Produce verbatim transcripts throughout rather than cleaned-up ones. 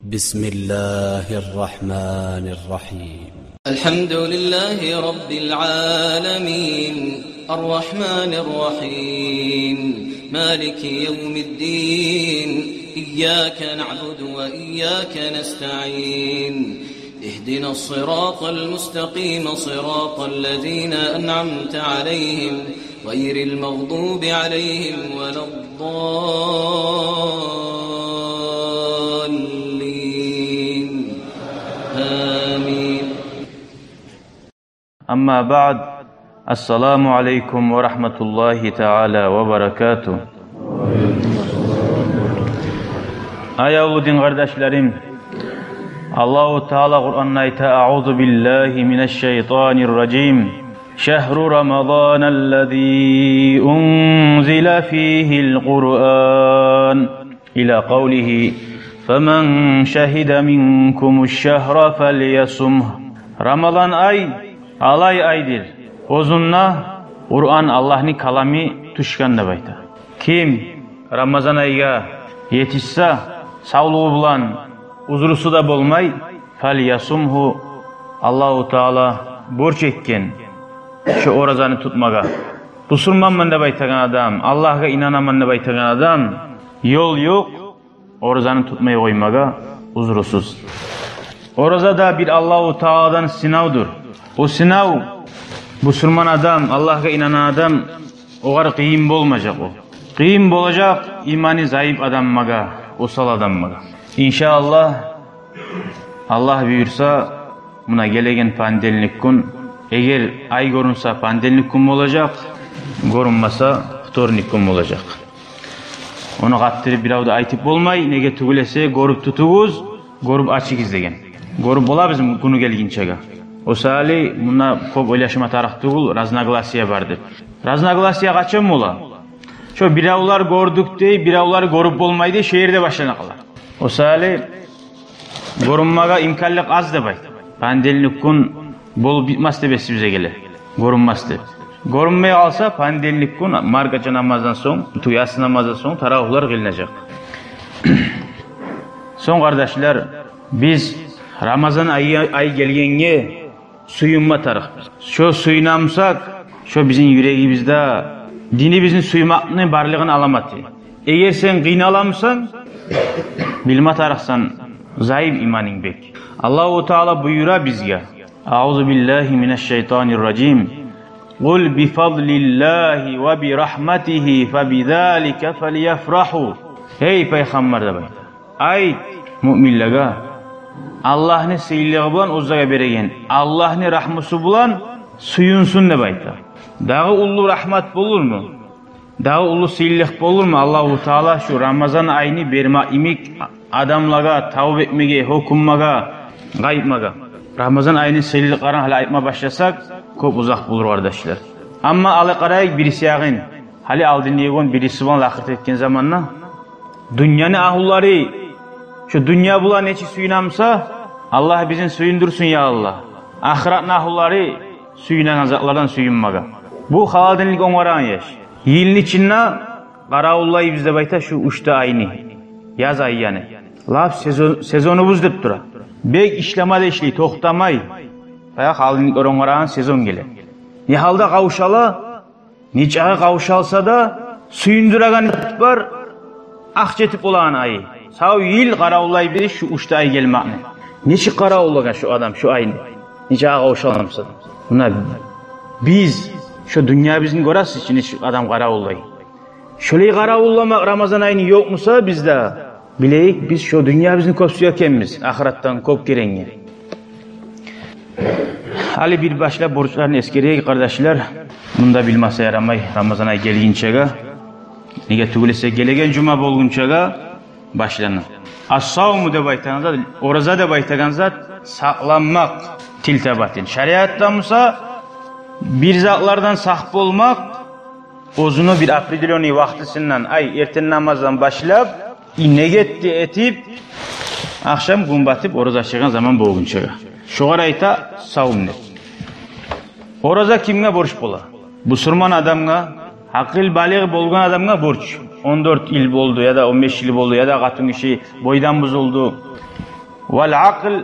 بسم الله الرحمن الرحيم. الحمد لله رب العالمين، الرحمن الرحيم، مالك يوم الدين، إياك نعبد وإياك نستعين، اهدنا الصراط المستقيم، صراط الذين أنعمت عليهم، غير المغضوب عليهم ولا الضالين. آمين. أما بعد، السلام عليكم ورحمة الله تعالى وبركاته. Аявлу дин къардашларым, Аллагьу Таала Къуранда айта: أعوذ بالله من الشيطان الرجيم. شهر رمضان الذي أنزل فيه القرآن. إلى قوله: فمن شهد منكم الشهر فليصمه. Рамазан ай алай айдыр, оьзюнде Къуран, Аллагьны калами тюшген деп айта. Ким Рамазан айгъа етишсе, савлугъу булан, узрусу да болмай, فليصمه, Аллагьу Таала борч этген шо оразаны тутмагъа. Бусурманман деп айтагъан адам, Аллагьгъа инанаман деп айтагъан адам, ёл ёкъ оразаны тутмай къоймагъа узрусуз. Ораза да бир Аллагьу Тааладан сынавдур. О сынав бусурман адам, Аллагьгъа инангъан адам, огъар къыйын болмажакъ о. Къыйын болажакъ иманы зайып адамгъа, осал адамгъа. Иншааллагь, Аллагь буюрса, муна гелеген понедельник гюн, эгер ай гёрюнсе, понедельник гюн болажакъ, гёрюнмесе, вторник гюн болажакъ. Ону къаттырып бирев де айтып болмай, неге тюгюл эсе, гёрюп тутугъуз, гёрюп ачыгъыз деген. Гёрюп болабыз гюню гелгинчеге. О саялы мунда кёп ойлашма тарыкъ тюгюл, разногласия бар деп. Разногласия къачан бола? Шо биревлер гёрдюк дей, биревлер гёрюп болмай дей, шо ерде башлана къала. О саялы гёрюнмеге имканлыкъ аз деп айт. Понедельник гюн болуп битмес деп эсибизге геле. Гёрюнмес деп. Гёрюнмей къалса, понедельник гюн маркача намаздан сонг, тюгюл, яссы намаздан сонг таравигьлер къылынажакъ. Сонг, къардашлар, биз Рамазан ай, ай гелгенге сююнме тарыкъ. Шо сююне бусакъ, шо бизин юрегибизде динибизни сюймекни барлыгъыны аламаты. Эгер сен къыйнала бусанг, билме тарыкъсан, зайып иманынг бек. Аллагьу Таала буюра бизге: أعوذ بالله من الشيطان الرجيم. قل بفضل الله وبرحمته فبذلك فليفرحوا. Гьей пайхаммар, деп айта, айт муъминлеге, Аллагьны сыйлылыгъы булан оьзлеге береген, Аллагьны рагьмусу булан сююнсюн деп айта. Дагъы уллу рагьмат болурму? Дагъы уллу сыйлылыкъ болурму Аллагьу Таала шу Рамазан айны бермек йимик адамлагъа, тавба этмеге, гьёкюнмеге, къайтмагъа? Рамазан айны сыйлылыкъларын гьали айтма башласакъ, кёп узакъ болур, къардашлар. Амма гьали къарайыкъ бириси ягъын. Гьали алдынгъы гюн бириси булан лакъыр этген заманда, дюньяны агьлулары, шу дюнья булан нечик сююне буса, Аллагь бизин сююндюрсюн, я Аллагь. Ахыратны агьлулары сююнеген затлардан сююнмеге. Бу холодильник онгарагъан яш. Йылны ичинде къаравуллайбыз деп айта шу уьч де айны. Яз ай яни. Лап сезон, сезонубуз деп тура. Бек ишлеме де ишлей, токътамай. Баягъы холодильниклер онгарагъан сезон геле. Не гьалда къавшала, нечакъы къавшалса да, сююндюреген бар, акъ этип болагъан айы. Сав йыл къаравуллайбыз шу уьч де ай гелмекни. Нечик къаравуллагъан шу адам шу айны? Нечакъы къавшала буса да. Муна биз шу дюньябызны гёресиз чи, нечик адам къаравуллай. Шолай къаравулламакъ Рамазан айны ёкъ буса бизде, билейик, биз шу дюньябызны кёп сюе экенбиз ахыратдан кёп геренге. Гьали бир башлап борчларын эсгерейик, къардашлар. Мунда билмесе ярамай, Рамазан ай гелгинчеге. Неге тюгюл эсе, гелеген жума болгъунчагъа башлана. Ас-савму деп айтагъан зат, ораза деп айтагъан зат сакъланмакъ, тил табатын. Шариатда буса бир затлардан сакъ болмакъ, оьзюню бир определённый вакътисинден, ай, эртен намаздан башлап, и негет де этип, ахшам гюн батып, ораза ачагъан заман болгъунчагъа. Шогъар айта савм деп. Ораза кимге борч бола? Бусурман адамгъа, гьакъыл балигъ болгъан адамгъа борч. Он дёрт йыл болду, яда он беш йыл болду, яда къатын гиши бойдан бузулду. Вал акъл,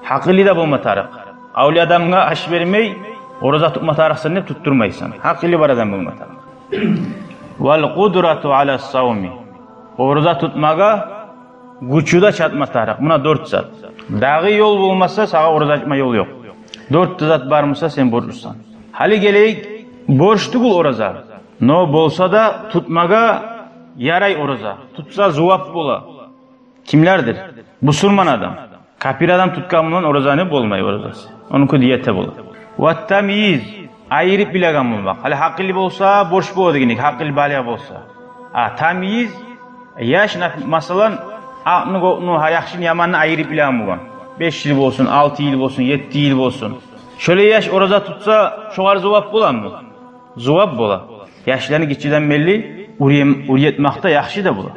гьакъылы да болма тарыкъ. Авлия адамгъа аш бермей, ораза тутма тарыкъсан деп тутдурмайсан. Гьакъылы бар адам болма тарыкъ. Вал къудрату ала савми. Ораза тутмагъа гючю де чатма тарыкъ. Муна дёрт зат. Дагъы ёл болмаса, сагъа ораза ачма ёл ёкъ. Дёрт де зат бар буса, сен борчлусан. Гьали гелейик, борч тюгюл ораза. Но болса да тутмагъа ярай ораза. Тутса зувап бола. Кимлердир? Бусурман адам. Капир адам тутгъан булан оразаны болмай оразасы. Онуки диете бола. Ва тамйиз, айырып билеген болмакъ. Гьали гьакъылы болса, борч бола дегенлик, гьакъылы балигъ болса. А тамйиз, яш, на-, масала, акъны, гёкню, гьа, яхшыны, яманны айырып билеген болгъан. Беш йыл болсун, алты йыл болсун, етти йыл болсун. Шолай яш ораза тутса, шогъар зувап боламы? Зувап бола. Яшланы гиччиден берли уьйрем-, уьйретмакъ да яхшы да бола.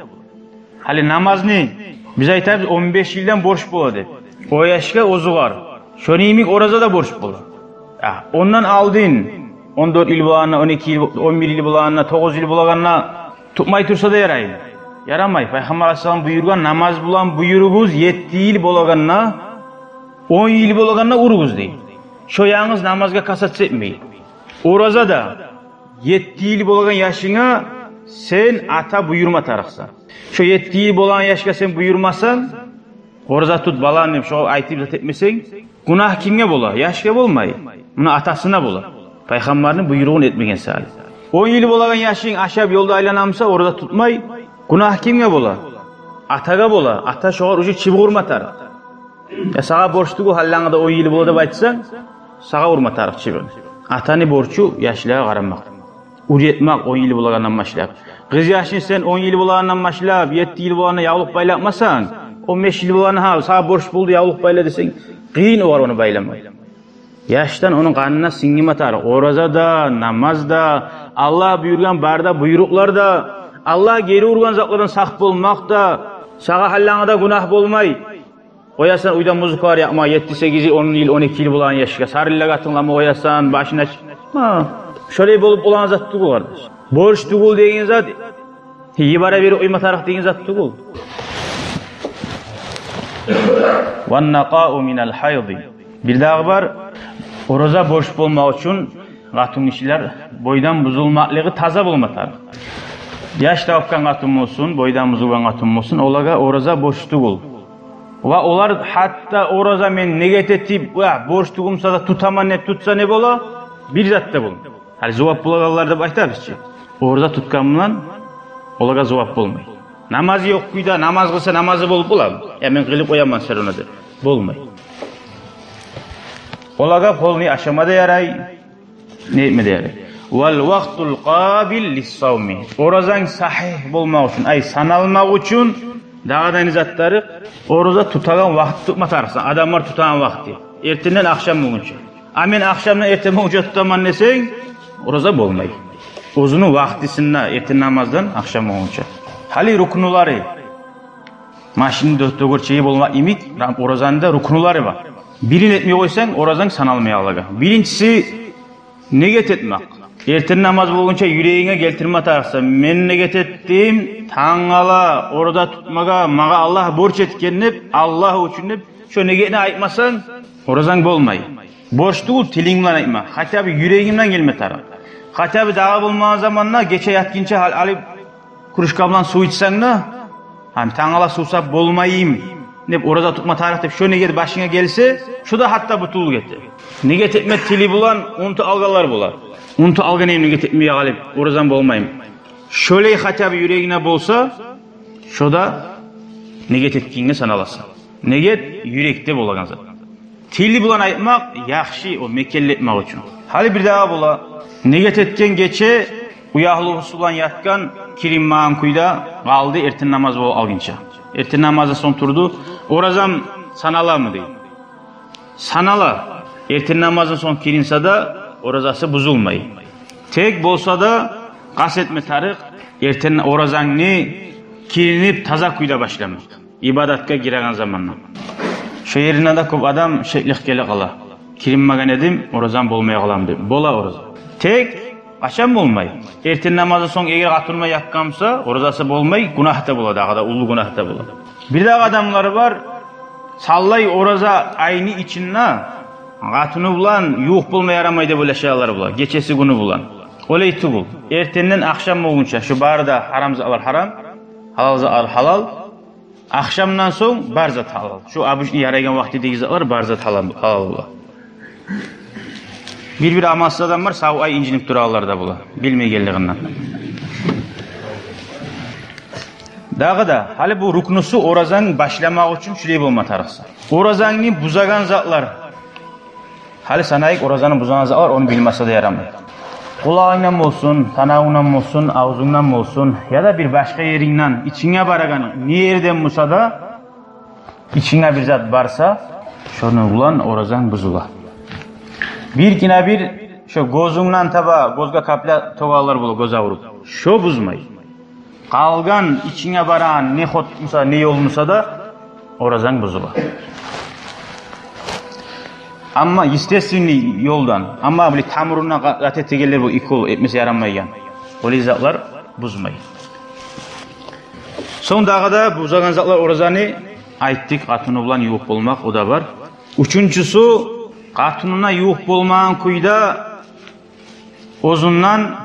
Гьали намазны биз айтабыз, он беш йылдан борч бола деп. О яшгъа, оьзюгер. Шону йимик ораза да борч бола. А, ондан алдын, он дёрт йыл болагъанда, он эки йыл, он бир йыл болагъанда, тогъуз йыл болагъанда тутмай турса да яраймы? Ярамай. Пайхаммар алайгьиссалам буюргъан, намаз булан буюругъуз етти йыл болагъанда, он йыл болагъанда уругъуз дей. Шо янгыз намазгъа касаться этмей. Ораза да, етти йыл болагъан яшынга сен ата буюрма тарыкъсан. Шо етти йыл болагъан яшгъа сен буюрмасанг, ораза тут, балам, деп шогъар айтып зат этмесенг, гюнагь кимге бола? Яшгъа болмай. Муна атасына бола. Пайхаммарны буйругъун этмеген саялы. Он йыл болагъан яшынг ашап ёлда айланамыса, ораза тутмай, гюнагь кимге бола? Атагъа бола. Ата шогъар уже чыбыкъ урма тарыкъ. Я сагъа борч тюгюл, гьаллангъа да он йыл бола деп айтсанг, сагъа урма тарыкъ чыбыкъны. Атаны борчу яшлагъа къарамакъ. Уьйретмакъ он йыл болагъандан башлап. Къыз яшны сен он йыл болагъандан башлап, етти йыл болагъанда явлукъ байлатмасанг, он беш йыл болагъанда, гьа, сагъа борч болду, явлукъ байла десенг, къыйын огъар ону байламакъ. Яшдан ону къанына сингме тарыкъ. Ораза да, намаз да, Аллагь буюргъан бары да буйрукълар да, Аллагь гери ургъан затлардан сакъ болмакъ да, сагъа гьаллангъа да гюнагь болмай. Къоясан уьйде музыкалар якъма, етти, сегиз йыл, он йыл, он эки йыл болагъан яшгъа, сарынлагъа тынглама къоясан, башына ч-, гьа, шолай болуп болагъан зат тюгюл, къардаш. Борч тюгюл деген зат, йибере берип къойма тарыкъ деген зат тюгюл. Ван накъау минал гьайзи. Бирдагъы бар, ораза борч болмакъ учун къатынгишилер бойдан бузулмакълыгъы, таза болма тарыкъ. Яш тапгъан къатын болсун, бойдан бузулгъан къатын болсун, олагъа ораза борч тюгюл. Ва олар гьатта ораза мен негет этип, ва борч тюгюл буса да тутаман деп тутса, не бола? Бир зат да болмай. Гьали зувап болагъанлар деп айтабыз чы. Ораза тутгъан булан олагъа зувап болмай. Намазы ёкъ кюйде намаз къылса, намазы болуп боламы? Я мен къылып къояман сен ону деп. Болмай. Олагъа полный ашама да ярай, не этме де ярай. Вал вакътул къабил лиссавми. Оразанг сагьигь болмакъ учун, ай, саналмакъ учун дагъы да не зат тарыкъ? Ораза тутагъан вакъти тутма тарыкъсан, адамлар тутагъан вакъти. Эртенден ахшам болгъунча. А мен ахшамдан эртен болгъунча тутаман десенг, ораза болмай. Оьзюню вакътисинде, эртен намаздан ахшам болгъунча. Гьали рукнулары, машинни дё-, дёгерчеги болмакъ йимик, рам-, оразаны да рукнулары бар. Бирин этмей къойсанг, оразанг саналмай олагъа. Биринчиси, негет этмек. Эртен намаз болгъунча юрегинге гелтирме тарыкъсан: «Мен негет этдим тангала ораза тутмагъа, магъа Аллагь борч этген», — деп, Аллагь учун деп, шо негетни айтмасанг, оразанг болмай. Борч тюгюл тилинг булан айтма, хотя бы юрегинг булан гелме тарыкъ. Хотя бы дагъы болмагъан заманда гече ятгъынча гьал алып, кружка булан сув ичсенг де, гьам, тангала сувсап болмайым деп, ораза тутма тарыкъ деп, шо негет башынга гелсе, шо да гьатта бутулуп гете. Негет этме тили булан унутуп алгъанлар бола. Унутуп алгъан эдим негет этмеге къалып, оразам болмайым. Шолай хотя бы юрегинде болса, шо да негет этгенге саналасан. Негет юрекде болагъан зат. Тили булан айтмакъ яхшы, о мекенли этмек учун. Гьали бирдагъы бола, негет этген гече уягьлусу булан ятгъан, киринмеген кюйде къалды эртен намаз болуп алгъынча. Эртен намаздан сонг турду, оразам саналамы дей. Санала. Эртен намаздан сонг киринсе де, оразасы бузулмай. Тек болса да, къаст этме тарыкъ эртен оразангны киринип, таза кюйде башламакъ. Ибадатгъа гиреген заманда. Шо еринде де кёп адам шеклик геле къала. Киринмеген эдим, оразам болмай къаламы деп. Бола ораза. Тек къачан болмай? Эртен намаздан сонг эгер къатынына якъгъан буса, оразасы болмай, гюнагь да бола, дагъы да уллу гюнагь да бола. Бирдагъы адамлар бар, Саллай ораза айны ичинде къатыны булан ювукъ болма ярамай деп ойлашагъанлар бола, гечеси-гюню булан. Олай тюгюл. Эртенден ахшам болгъунча шу бары да гьарам затлар гьарам, гьалал затлар гьалал. Ахшамдан сонг бар зат гьалал. Шу обычный ярайгъан вакътидеги затлар бар зат гьалал, гьалал бола. Бир-бир амалсыз адамлар сав ай инжинип турагъанлар да бола, билмегенлигинден. Дагъы да, гьали бу рукнусу оразаны башламакъ учун шулай болма тарыкъ. Оразаны бузагъан затлар. Гьали санайыкъ, оразаны бузагъан затлар, ону билмесе де ярамай. Къулагъынгдан болсун, танавунгдан болсун, авзунгдан болсун, яда бир башгъа ерингден, ичинге барагъан не ерден буса да, ичинге бир зат барса, шону булан оразанг бузула. Бир гине бир шо гёзюнгден таба, гёзге капля тёгелер бола, гёз авруп. Шо бузмай. Къалгъан ичинге барагъан не ход буса, не ёл буса да, оразанг бузула. Амма естественный ёлдан, амма биле тамурундан къа-, къат этегенлер бу, укол этмесе ярамайгъан. Олай затлар бузмай. Сонг дагъы да бузагъан затлар оразаны, айтдыкъ, къатыны булан ювукъ болмакъ, о да бар. Уьчюнчюсю, къатынына ювукъ болмагъан кюйде оьзюнден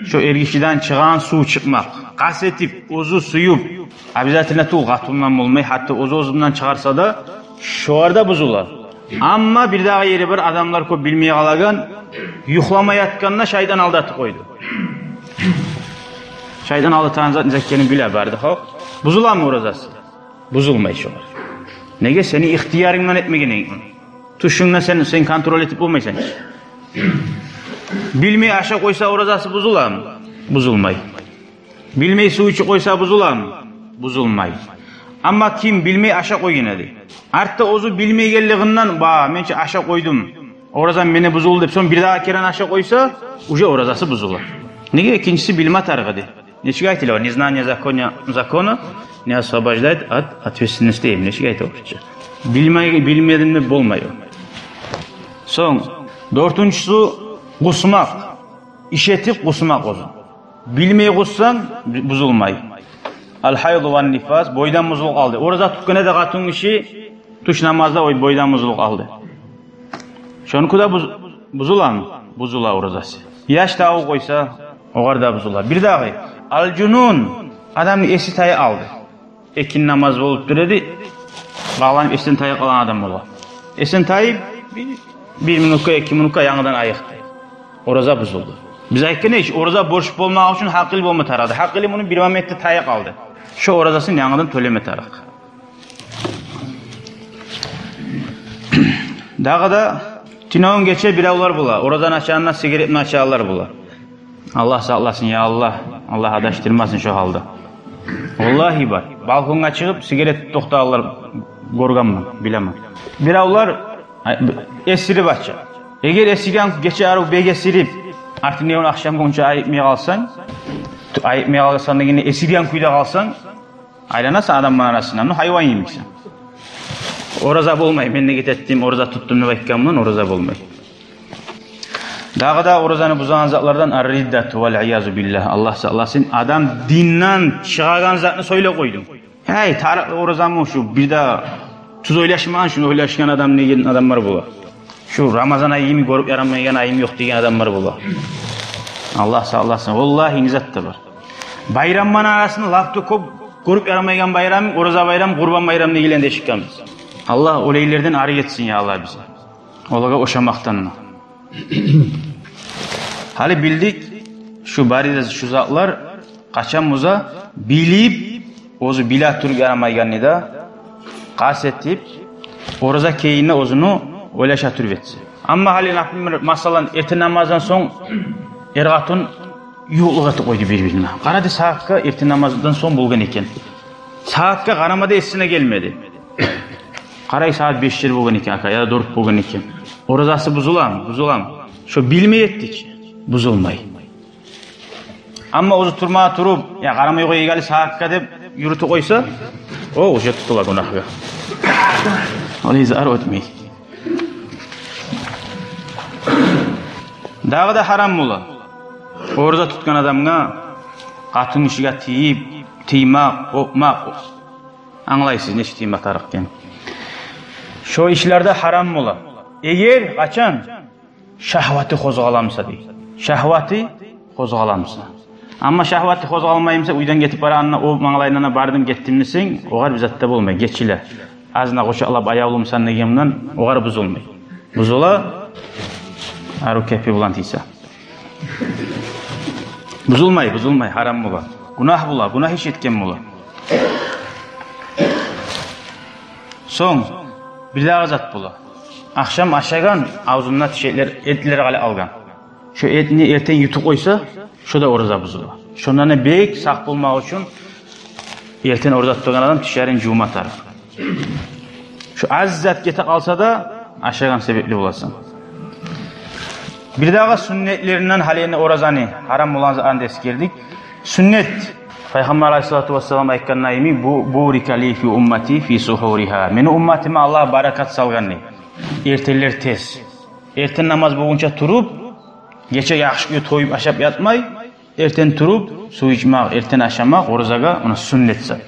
шо эргишиден чыгъагъан сув чыкъмакъ. Къаст этип, оьзю сююп, обязательно тюгюл къатынындан болмай, гьатта оьзю оьзюнден чыгъарса да, шолар да бузула. Амма бир дагъы ери бар, адамлар кёп билмей къалагъан, юхлама ятгъанда шайтан алдатып къойду. Шайтан алдатагъан зат не зат экенин биле бары да халкъ. Бузуламы оразасы? Бузулмай шолар. Неге? Сени ихтиярынг булан этмеген эдинг. Тюшюнгде сен, сен контроль этип болмайсан. Билмей ашап къойса, оразасы бузуламы? Бузулмай. Билмей сув ичип къойса, бузуламы? Бузулмай. Амма ким билмей ашап къойгъан эди, артда оьзю билмегенлигинден, ба, мен чи ашап къойдум, оразам мени бузулду деп, сонг бир дагъы керен ашап къойса, уже оразасы бузула. Неге? Экинчиси билме тарыкъ эди. Нечик айтыла, незнание закона, закона не освобождает от ответственности, нечик айтыла орусча. Билмей, билмедим деп болмай о. Сонг, дёртюнчюсю, къусмакъ. Иш этип къусмакъ оьзю. Билмей къуссанг, бу-, бузулмай. Аль-хайду ван-нифас, бойдан бузулуп къалды. Ораза тутгъан эди къатын гиши, тюш намазда, ой, бойдан бузулуп къалды. Шонуки де буз-, бузуламы? Бузула оразасы. Яш тавуп къойса, огъар да бузула. Бир дагъы, аль-жунун, адамны эси тайып къалды. Экинни намаз болуп тура эди, къалгъан эсден тайып къалгъан адам бола. Эсден тайып, бир, бир минутгъа, эки минутгъа янгыдан айыкъды. Ораза бузулду. Биз айтгъан эдик, ораза борч болмакъ учун гьакъылы болма тарыкъ эди. Гьакъылы муну бир моментде тайып къалды. Шо оразасын янгыдан тёлеме тарыкъ. Дагъы да тюнегюн гече биревлер бола, оразаны ачагъанда сигаретни ачагъанлар бола. Аллагь сакъласын, я Аллагь. Аллагь адашдырмасын шо гьалда. Валлагьи бар. Балконгъа чыгъып сигарет токътагъанлар гёргенмен, билемен. Биревлер, ай, эсирип ача. Эгер эсирген, гече арив бек эсирип, артындагъы гюн ахшам болгъунча айыкъмай къалсанг, айыкъмай къалсанг дегенде, эсирген кюйде къалсанг, айланасан адамланы арасында, ну, гьайван йимиксен. Ораза болмай, мен неге этдим, ораза тутдум деп айтгъан булан ораза болмай. Дагъы да оразаны бузагъан затлардан ар-риддату валь-иязу биллагь. Аллагь сакъласын, адам динден чыгъагъан затны сёйлеп къойдунг. Гьей, тарыкъ оразамы шу, бир де тюз ойлашмагъан, шуну ойлашгъан адам деген адамлар бола. Шу Рамазан айны йимик гёрюп ярамайгъан айым ёкъ деген адамлар бола. Аллагь сакъласын. Валлагьи, не зат да бар. Байрамланы арасында лап да кёп гёрюп ярамайгъан байрам, ораза байрам, къурбан байрам дегенлени де эшитгенбиз. Аллагь олайлардан арек этсин, я Аллагь, бизин. Олагъа ошамакъдан. Гьали билдик, шу бары да шу затлар къачан буса, билип, оьзю биле туруп ярамайгъанны да, къаст этип, ораза кюйде оьзюню ойлаша туруп этсе. Амма гьали, например, масала, эртен намаздан сонг эр-къатын ювукълукъ этип къойду бир-бирине. Къарады сагьатгъа, эртен намаздан сонг болгъан экен. Сагьатгъа къарама да эсине гелмеди. Къарай, сагьат бешлер болгъан экен, ака, яда дёрт болгъан экен. Оразасы бузуламы? Бузуламы? Шо билмей этди чи. Бузулмай. Амма оьзю турма туруп, я, къарамай къояйыкъ гьали сагьатгъа деп юрютюп къойса, о, уже тутула гюнагьгъа. Ол изар оьтмей. Дагъы да гьарам бола ораза тутгъан адамгъа къатын гишиге тийип, тиймек, къокъмакъ. Англайсыз, нечик тийме тарыкъ экен. Шо ишлерде гьарам бола. Эгер къачан шагьваты къозгъала буса, дей. Шагьваты къозгъала буса. Амма шагьваты къозгъалмай буса, уьйден гетип барагъанда, о мангалайына бардым, гетдим десенг, огъар бир зат да болмай, гечиле. Азына къучакълап, аявлумусан дегенменден, огъар бузулмай. Бузула, арив кепи булан тийсе. Бузулмай, бузулмай, гьарам бола. Гюнагь бола, гюнагь иш этген бола. Сонг, бир дагъы зат бола. Ахшам ашагъан, авзунда тишлер, этлер къалып алгъан. Шо этни эртен ютуп къойса, шо да ораза бузула. Шондан бек сакъ болмакъ учун эртен ораза тутагъан адам тишлерин жувма тарыкъ. Шо аз зат гете къалса да, ашагъан себепли боласан. Бир дагъы сюннетлеринден гьали энни оразаны, гьарам болгъан затны да эсгердик. Сюннет. Пайхаммар алайгьиссалату вассалам айтгъан йимик, бу, «Бурика ли фи уммати фи сухуригьа». Мени умматыма Аллагь баракат салгъан, дей. Эртенлер тез. Эртен намаз болгъунча туруп, гече яхшы кюйде тоюп ашап ятмай, эртен туруп, сув ичмакъ, эртен ашамакъ оразагъа, ону сюннет зат.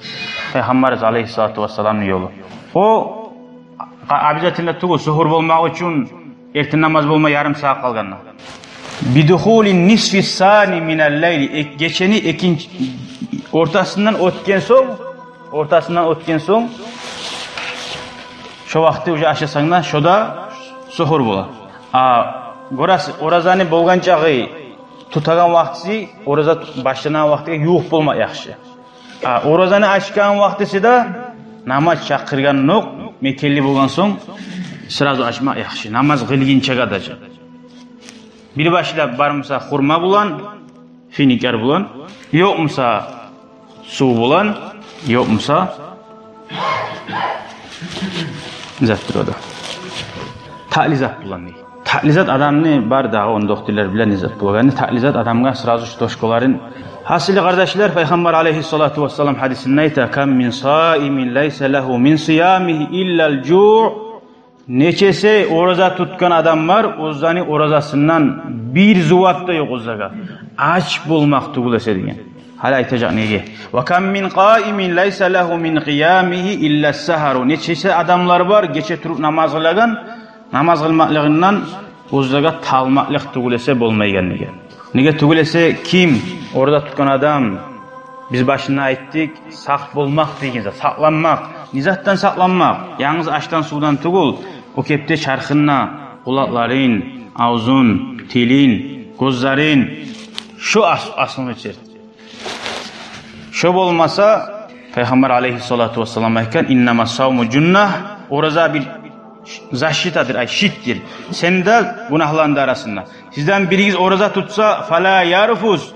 Пайхаммар алайгьиссалату вассаламны ёлу. О, къа-, обязательно тюгюл, сухур болмакъ учун эртен намаз болма ярым сагьат къалгъанда. «Бидухули нисфи сани минал лайли», эк-, гечени экинчи, ортасындан оьтген сонг, ортасындан оьтген сонг, шо вакъти уже ашасанг да, шо да сухур бола. А, гёресиз, оразаны болгъан чакъы тутагъан вакътиси, ораза ту-, башланагъан вакътиге ювукъ болмакъ яхшы. А, оразаны ачгъан вакътиси де намаз чакъыргъанокъ, мекенли болгъан сонг, сразу ачмакъ яхшы. Намаз къылгъынчагъа даже. Бир башлап бар буса хурма булан, финиклер булан, ёкъ буса сув булан, ёкъ буса зат турады. Татли зат булан, дей. Татли зат адамны бар дагъы, ону докторлар биле не зат болагъанны. Татли зат адамгъа сразу шу точкаларын. Гьасили, къардашлар, Пайхаммар алайгьиссалату вассалам гьадисинде айта: «Кам мин саимин лайса лагьу мин сиямигьи иллал жуъ». Нечесе ораза тутгъан адам бар, оьзлени оразасындан бир зувап да ёкъ оьзлеге, ач болмакъ тюгюл эсе, деген. Гьали айтажакъ неге. «Ва кам мин къаимин лайса лагьу мин къиямигьи иллас сагьару». Нечесе адамлар бар, гече туруп намаз къылагъан, намаз къылмакълыгъындан оьзлеге талмакълыкъ тюгюл эсе болмайгъан, деген. Неге тюгюл эсе, ким ораза тутгъан адам, биз башында айтдыкъ, сакъ болмакъ деген зат, сакъланмакъ. Не затдан сакъланмакъ? Янгыз ашдан, сувдан тюгюл, о кепде чархын да, къулакъларын, авзун, тилин, гёзлерин. Шо ас-, аслын учерт. Шо болмаса, Пайхаммар алайгьиссалату вассалам айтгъан: «Иннама савму жунна», ораза бир защитадыр, ай, щитдир сени де, гюнагьланы да арасында. Сизден биригиз ораза тутса, «фала ярфус»,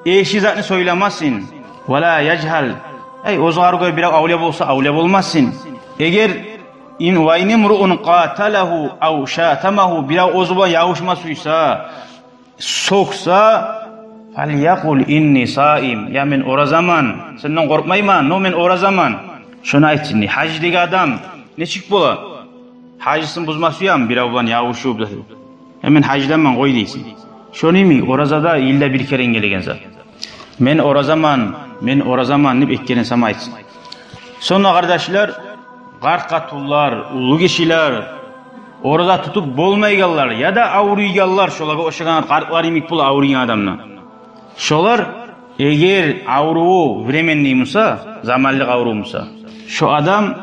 эрши затны сёйлемесин, «вала яжгьал», ай, оьзгъар гёре бирев авлия болса, авлия болмасын. Эгер ин, «ва ин имруун къаталагьу ав шатамагьу», бирев оьзю булан ябушма сюйсе, сёксе, «фалякъул инни саим», я мен оразаман, сенден къоркъмайман, но мен оразаман. Шону айтсын, дей. Гьаждагъы адам нечик бола? Гьажысын бузма сюеми бирев булан ябушуп? «Я мен гьаждаман, къой», — дейсен. Шону йимик, ораза да йылда бир керен гелеген зат. «Мен оразаман, мен оразаман», — деп эки керен сама айтсын. Сонг да, къардашлар, къарт къатунлар, уллу гишилер, ораза тутуп болмайгъанлар, яда авруйгъанлар, шолагъа ошагъан къартлар йимик бола авруйгъан адамлар. Шолар, эгер авруву временный буса, заманлыкъ аврув буса, шо адам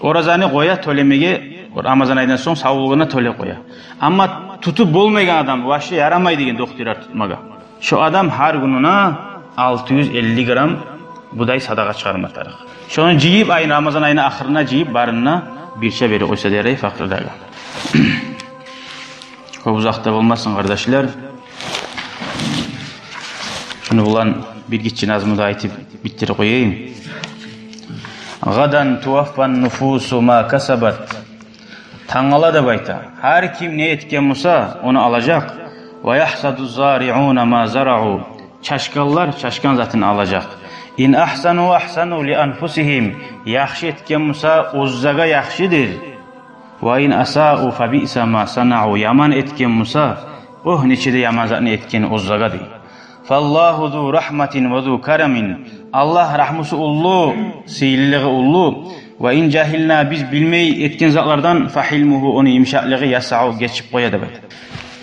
оразаны къоя тёлемеге, Рамазан айдан сонг савлугъуна тёлеп къоя. Амма тутуп болмайгъан адам, вообще ярамай деген докторлар тутмагъа, шо адам гьар гюнюне алты юз элли грамм будай садагъа чыгъарма тарыкъ. Шону жыйып, айны, Рамазан айны ахырына жыйып, барына бирче берип къойса да ярай факъырлагъа. Кёп узакъ да болмасын, къардашлар. Шуну булан бир гиччи назму да айтып битдирип къояйым. «Гъадан туваффан нуфусу ма касабат». Тангала деп айта. Гьар ким не этген буса, ону алажакъ. «Ва яхсаду зариуна ма зарау». Чачгъанлар чачгъан затын алажакъ. «Ин ахсану ахсану ли анфусигьим». Яхшы этген буса, оьзлеге яхшыдыр. «Ва ин асау фа биъса ма санау». Яман этген буса, огь, нече де яман затны этген оьзлеге, дей. «Фаллагьу зу рахматин ва зу карамин». Аллагь рахмусу уллу, сыйлылыгъы уллу. Ва ин жагьилна, биз билмей этген затлардан, фа гьилмугьу, ону йымышакълыгъы, ясагьу, гечип къоя деп айта.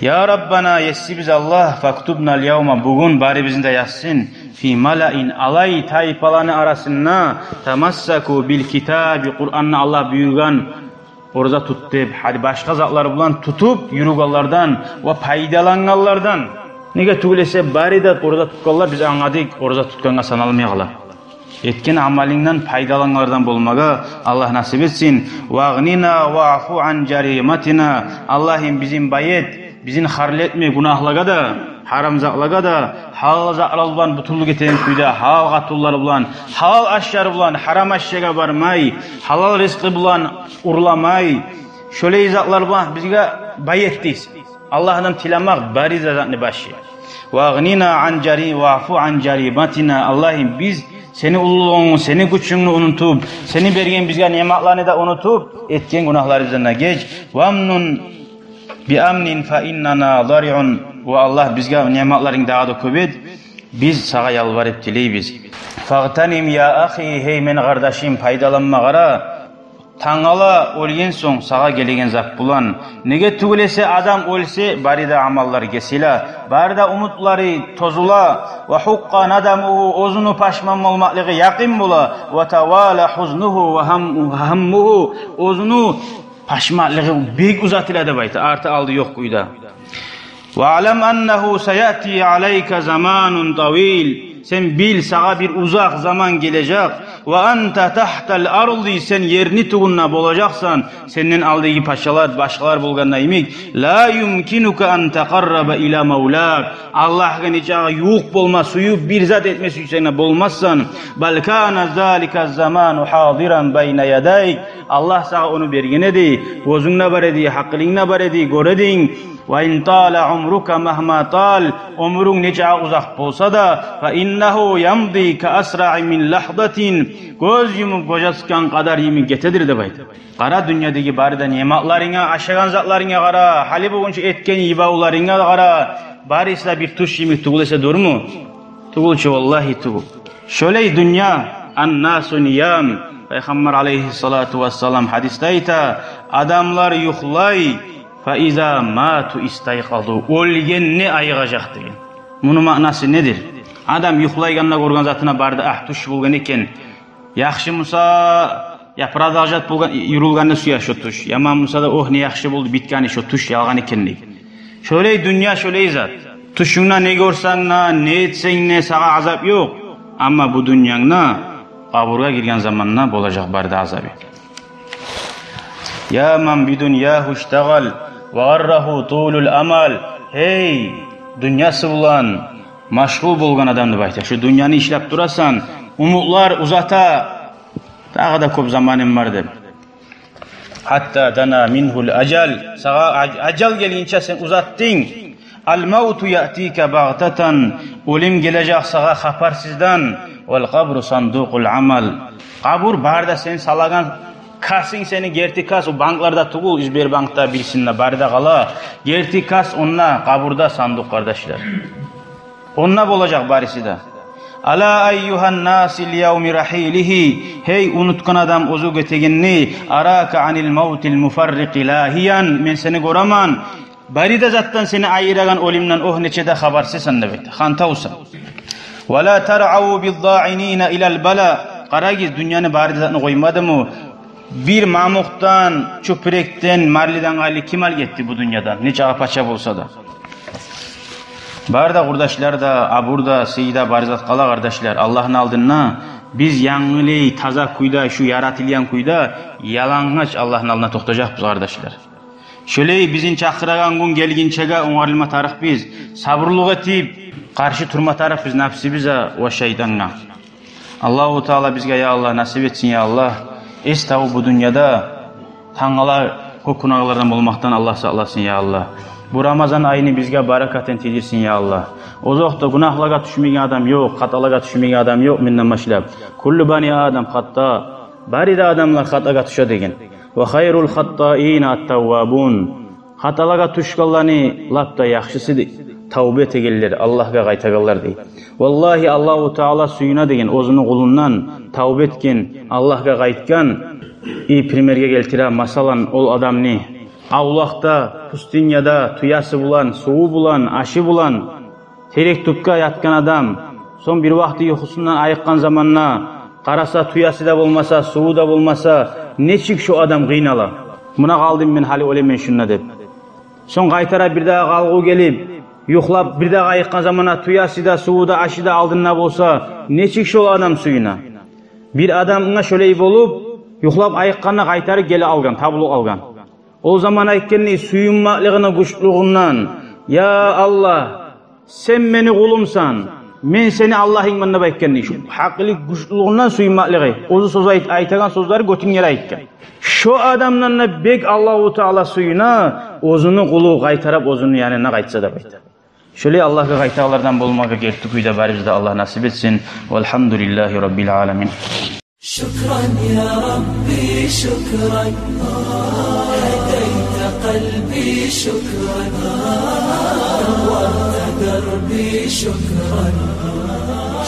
Я Раббана, есибиз Аллагь, фактубнал явма, бугюн барибизни де язсын, фи малаин, алай тайпаланы арасында, тамассаку бил китаби, Къуранны, Аллагь буюргъан ораза тут деп, гьали башгъа затлар булан тутуп юрюгенлерден ва пайдалангъанлардан. Неге тюгюл эсе, бары да ораза тутгъанлар, биз англадыкъ, ораза тутгъангъа саналмай къала. Этген амалынгдан пайдалангъанлардан болмагъа Аллагь насип этсин. Вагънина ваъфу ан жариматина. Аллагьым, бизин бай эт, бизин харлы этме гюнагьлагъа да, гьарам затлагъа да, гьалал затлар булан бютюнлюк этеген кюйде, гьалал къатынлар булан, гьалал ашлар булан, гьарам ашгъа бармай, гьалал ризкъы булан урламай, шолай затлар булан бизге бай эт дейсиз. Аллагьдан тилемек бары да затны башы. Вагънина ан жари-, ваъфу ан жариматина. Аллагьым, биз сени уллулугъунгну, сени гючюнгню унутуп, сени берген бизге ниъматланы да унутуп, этген гюнагьларыбыздан да геч. Вамнун би амнин фа иннана зариун. Ва Аллагь, бизге ниъматларынгны дагъы да кёп эт, биз сагъа ялбарып тилейбиз. Фагътаним я ахи, гьей мени къардашым, пайдаланма къара. Тангала оьлген сонг сагъа гелеген зат булан. Неге тюгюл эсе, адам оьлсе, бары да амаллар гесиле, бары да умутлары тозула. Ва гьукъкъа надамугьу, оьзюню пашман болмакълыгъы якъын бола. Ва тавала гьузнугьу ва гьам-, гьаммугьу, оьзюню пашманлыгъы бек узатыла деп айта, арты-алды ёкъ кюйде. Ва алам аннагьу саяти алайка заманун тавил. Сен бил, сагъа бир узакъ заман гележек. Ва анта тагьтал арди, сен ерни тюбюнде болажакъсан. Сенден алдагъы пачалар, башгъалар болгъанда йимик. Ла юмкинука ан такъарраба ила мавлак. Аллагьгъа нечакъы ювукъ болма сююп, бир зат этме сюйсенг де болмассан. Бал кана залика заману гьадиран байна ядайк. Аллагь сагъа ону берген эди. Гёзюнг де бар эди, гьакъылынг да бар эди, гёре эдинг. Ва ин тала умрука магьма тал, оьмюрюнг нечакъы узакъ болса да, фа иннагьу ямди ка асраи мин лагьзатин, гёз юмуп гёз ачгъан къадар йимик гетедир деп айта. Къара дюньядагъы бары да ниъматларынга, ашагъан затларынга къара, гьали бугюнче этген йыбавларынга къара, барысы да бир тюш йимик тюгюл эсе дюрмю? Тюгюл чю, валлагьи, тюгюл. Шолай дюнья, аннасу ниям. Пайхаммар алайгьиссалату вассалам гьадисде айта, адамлар юхлай, фа иза мату истайкъазу, оьлгенде айыгъажакъ деген. Муну маънасы недир? Адам юхлайгъанда гёрген затына бары да, агь, тюш болгъан экен. Яхшы буса, я продолжать болгъан, юрюлгенни сюе шо тюш. Яман буса да, огь, не яхшы болду битгени шо тюш, ялгъан экен дей. Шолай дюнья, шолай зат. Тюшюнгде не гёрсенг де, не этсенг де, сагъа азап ёкъ. Амма бу дюньянгда къабургъа гирген заманда болажакъ бары да азабы. Я ман би дуньягьу иштагъал ва гъаррагьу тулул амал. Гьей, дюньясы булан машгъул болгъан адам деп айта. Шу дюньяны ишлеп турасан, умутлар узата, дагъы да кёп заманым бар деп. Гьатта дана мингьул ажал. Сагъа аж-, ажал гелгинче сен узатдынг. Ал мавту яътика багътатан. Оьлюм гележек сагъа хабарсыздан. Вал къабру сандукъул амал. Къабур бары да сен салагъан касынг сени, герти кас, о банкларда тюгюл, Сбербанкда, бирисинде, бары да къала. Герти кас онда, къабурда сандукъ, къардашлар. Онда болажакъ барысы да. Ала айюгьан насил явми рахилигьи. Гьей, унутгъан адам оьзю гетегенни. Арака анил мавтил муфаррикъи лагьиян. Мен сени гёремен. Бары да затдан сени айырагъан оьлюмден, огь, нече де хабарсызсан деп айта. Хантавсан. Ва ла таръау биддаинина илал бала. Къарагъыз, дюньяны бары да затны къоймадымы? Бир мамукъдан, чюпюрекден, марлиден къайры ким алып гетди бу дюньядан, нечакъы пача болса да? Бары да, къурдашлар да, абур да, сый да, бары зат къала, къардашлар. Аллагьны алдында биз янгылай таза кюйде, шу яратылгъан кюйде, ялангъач Аллагьны алдында токътажакъбыз, къардашлар. Шолай бизин чакъырагъан гюн гелгинчеге онгарылма тарыкъбыз. Сабурлукъ этип, къаршы турма тарыкъбыз напсыбызгъа ва шайтангъа. Аллагьу Таала бизге, я Аллагь, насип этсин, я Аллагь. Эс табып бу дюньяда тангала кёп гюнагьлардан болмакъдан Аллагь сакъласын, я Аллагь. Бу Рамазан айны бизге баракатын тийдирсин, я Аллагь. Озокъда, гюнагьлагъа тюшмеген адам ёкъ, хаталагъа тюшмеген адам ёкъ, менден башлап. Куллу бани Адам хатта. Бары да адамлар хатагъа тюше деген. Ва хайрул хаттаина ат-таввабун. Хаталагъа тюшгенлени лап да яхшысы дей, тавба этегенлер, Аллагьгъа къайтагъанлар дей. Валлагьи, Аллагьу Таала сююне деген оьзюню къулундан тавба этген, Аллагьгъа къайтгъан И примерге гелтире, масала, ол адамны авлакъда, пустыняда, тюеси булан, суву булан, ашы булан, терек тюпге ятгъан адам, сонг бир вакъти юхусундан айыкъгъан заманда къараса, тюеси де болмаса, суву да болмаса, нечик шо адам къыйнала. Муна къалдым мен, гьали оьлемен шунда деп. Сонг къайтара бир дагъы къалгъыв гелип, юхлап бир дагъы айыкъгъан заманда тюеси де, суву да, ашы да алдында болса, нечик шол адам сююне. Бир адамгъа шолай болуп, юхлап айыкъгъанда къайтарып геле алгъан, табулуп алгъан. Ол заман айтгъан дей сююнмеклигини гючлюгюнден: «Я Аллагь, сен мени къулумсан, мен сени Аллагьынгман», — деп айтгъан дей. Шу гьакъылы гючлюгюнден сююнмеклиги. Оьзю сёз айт-, айтагъан сёзлери гётюнг ери айтгъан. Шо адамдан да бек Аллагьу Таала сююне, оьзюню къулу къайтарып оьзюню янына къайтса деп айта. Шолай Аллагьгъа къайтагъанлардан болмагъа герти кюйде барыбызгъа да Аллагь насип этсин. Валгьамдулиллагьи раббил аламин. شكرا يا ربي شكرا، هديت قلبي شكرا، نورت دربي شكرا.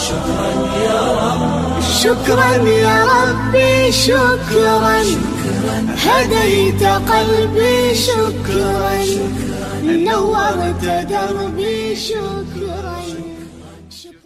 شكرا يا رب. شكرا يا ربي شكرا، هديت قلبي شكرا، نورت دربي شكرا.